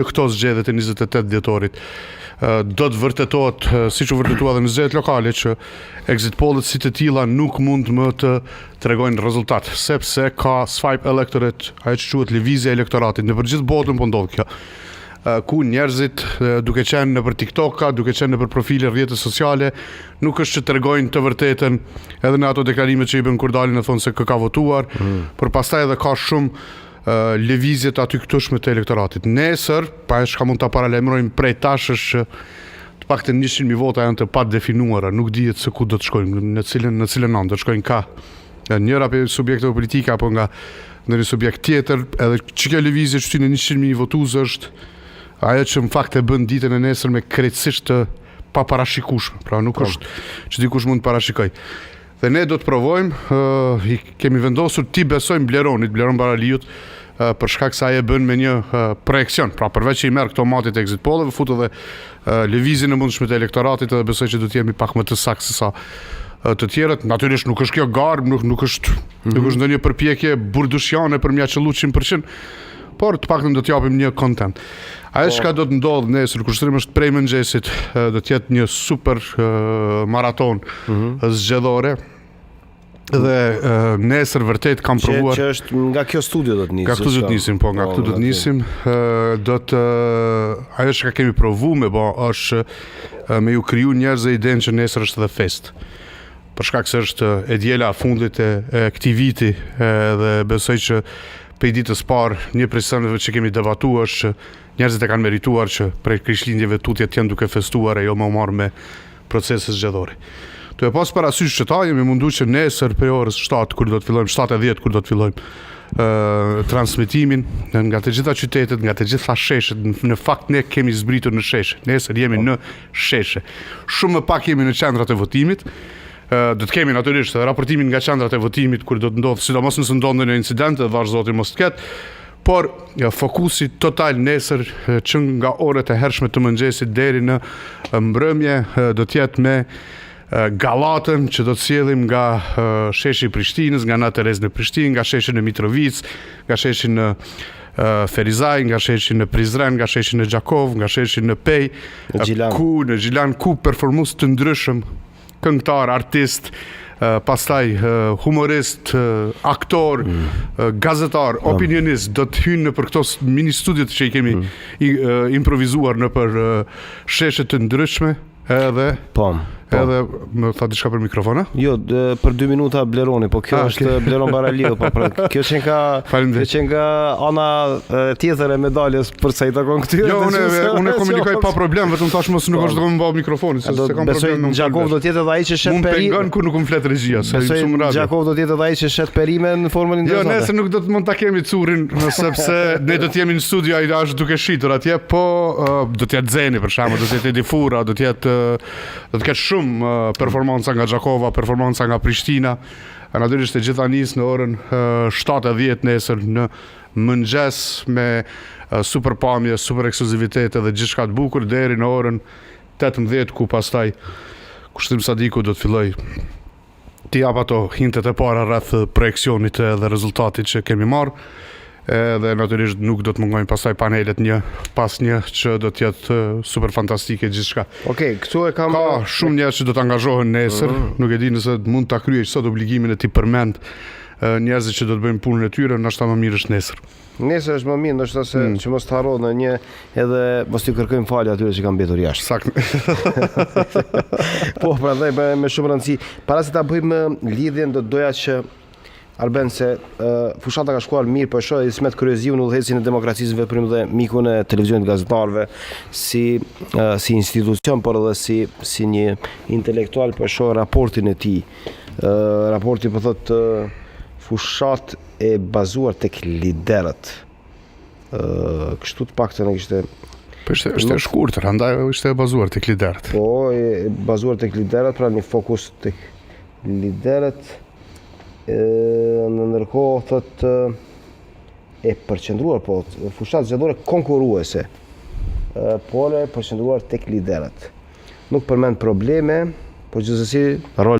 Këto zgjedhjet e 28 dhjetorit do të vërtetohet, siç u vërtetua edhe në zgjedhjet lokale, që exit pollet si të tilla nuk mund më të tregojnë rezultat, sepse ka swipe electorate, ajo që quhet lëvizja e elektoratit, nëpër gjithë botën po ndodh kjo ku njerëzit duke qenë nëpër TikToka, duke qenë nëpër profile rrjete sociale, nuk është që tregojnë të vërtetën edhe në ato deklarimet që i bën kur dalin e thonë se kë ka votuar, mm. por pastaj edhe ka shumë lëvizjet aty këtushme të elektoratit. Nesër, pa e çka mund ta paralajmërojmë prej tash është që të paktën 100.000 vota janë të padefinuara, nuk dihet se ku do të shkojnë, në cilën në cilën anë do të shkojnë ka njëra prej subjekteve politike apo nga ndonjë subjekt tjetër, edhe që kjo lëvizje që në 100.000 votues është ajo që në fakt e bën ditën e nesërme krejtësisht të paparashikueshme. Pra nuk po. është që dikush mund të parashikojë. Dhe ne do të provojmë, uh, i kemi vendosur t'i besojmë Bleronit, Bleron Baraliut, uh, për shkak se ai e bën me një uh, projeksion. Pra përveç që i merr këto matjet e exit polleve, fut edhe uh, lëvizjen e mundshme të elektoratit edhe besoj që do të jemi pak më të saktë se sa të tjerët. Natyrisht nuk është kjo garë, nuk nuk është mm -hmm. nuk është ndonjë përpjekje burdushiane për m'ia qëllu 100%, por të paktën do të japim një content. Ajo po. çka do të ndodhë nesër, Kushtrim është prej mëngjesit, do të jetë një super maratonë mm -hmm. zgjedhore. Dhe nesër vërtet kam provuar që është nga kjo studio do të nisim. Nga këtu do të nisim, po, nga po, këtu do të nisim. Do të ajo çka kemi provu me bo është me ju kriju njerëzve idenë që nesër është edhe festë. Për shkak se është e diela e fundit e, e këtij viti dhe besoj që prej ditës parë, një prej sendeve që kemi debatu është që njerëzit e kanë merituar që prej Krishtlindjeve tutje të jenë duke festuar e jo me u marrë me procese zgjedhore. Tu e pas parasysh që ta jemi mundu që nesër prej orës 7 kur do të fillojmë 7:10 kur do të fillojmë ë transmetimin nga të gjitha qytetet, nga të gjitha sheshet. Në fakt ne kemi zbritur në sheshe. Nesër jemi në sheshe. Shumë më pak jemi në qendrat e votimit. Do të kemi natyrisht edhe raportimin nga qendrat e votimit kur do të ndodhë, sidomos nëse ndodh ndonjë incident, dhe dhashtë Zoti mos të ketë. Por fokusi total nesër që nga orët e hershme të mëngjesit deri në mbrëmje do të jetë me gallatën që do të sjellim nga sheshi i Prishtinës, nga Nëna Terezë në Prishtinë, nga sheshi në Mitrovicë, nga sheshi në Ferizaj, nga sheshi në Prizren, nga sheshi në Gjakovë, nga sheshi në Pejë, në Gjilan. ku në Gjilan ku performues të ndryshëm, këngëtar, artist, pastaj humorist, aktor, mm. gazetar, mm. opinionist do të hyjnë nëpër këto mini studiot që i kemi mm. improvizuar nëpër sheshe të ndryshme Edhe Po. po. Edhe më tha diçka për mikrofon, a? Jo, për 2 minuta Bleroni, po kjo ah, është okay. Bleron Baraliu, po pra, kjo që nga kjo që nga ana tjetër e medaljes për sa i takon këtyre. Jo, unë unë komunikoj pa problem, vetëm thash mos nuk po. është duke më bë mikrofoni, se s'e kam problem. Besoj Gjakovë do të jetë edhe ai që shet perime. Më pengon kur nuk më flet regjia, se besoj Gjakovë do të jetë edhe ai që shet perime në formën jo, interesante. Jo, nesër nuk do të mund ta kemi Currin, sepse ne do të jemi në studio, ai është duke shitur atje, po do të jetë Zeni për shembull, do të jetë Edi Fura, do të jetë do të ketë shumë performanca nga Gjakova, performanca nga Prishtina. Natyrisht e gjitha nis në orën 7:10 nesër në mëngjes me super pamje, super ekskluzivitete dhe gjithçka të bukur deri në orën 18 ku pastaj Kushtrim Sadiku do të fillojë t'i jap ato hintet e para rreth projeksionit dhe rezultatit që kemi marrë edhe natyrisht nuk do të mungojnë pastaj panelet një pas një që do të jetë super fantastike gjithçka. Okej, okay, këtu e kam Ka shumë njerëz që do të angazhohen nesër, mm -hmm. nuk e di nëse mund ta kryej sot obligimin e t'i përmend njerëzit që do të bëjnë punën e tyre, ndoshta më mirë është nesër. Nesër është më mirë, ndoshta se mm. që mos të harrohet ndonjë edhe mos t'i kërkojmë falje atyre që kanë mbetur jashtë. Saktë. po, prandaj me, me shumë rëndësi. Para se ta bëjmë lidhjen do të doja që Arben se uh, fushata ka shkuar mirë, po e shoh Ismet Kryeziun udhëheqësin e demokracisë në veprim dhe mikun e televizionit gazetarëve si uh, si institucion, por edhe si si një intelektual, po e shoh raportin e tij. Uh, raporti po thotë uh, fushatë e bazuar tek liderët. Ë, kështu të paktën e kishte Po ishte është e shkurtër, andaj ishte e bazuar tek liderët. Po, e bazuar tek liderët, pra një fokus tek liderët. Ë, në ndërkohë thotë e përqendruar po fushatë zgjedhore konkurruese. Ë, por e përqendruar tek liderët. Nuk përmend probleme, por gjithsesi rol.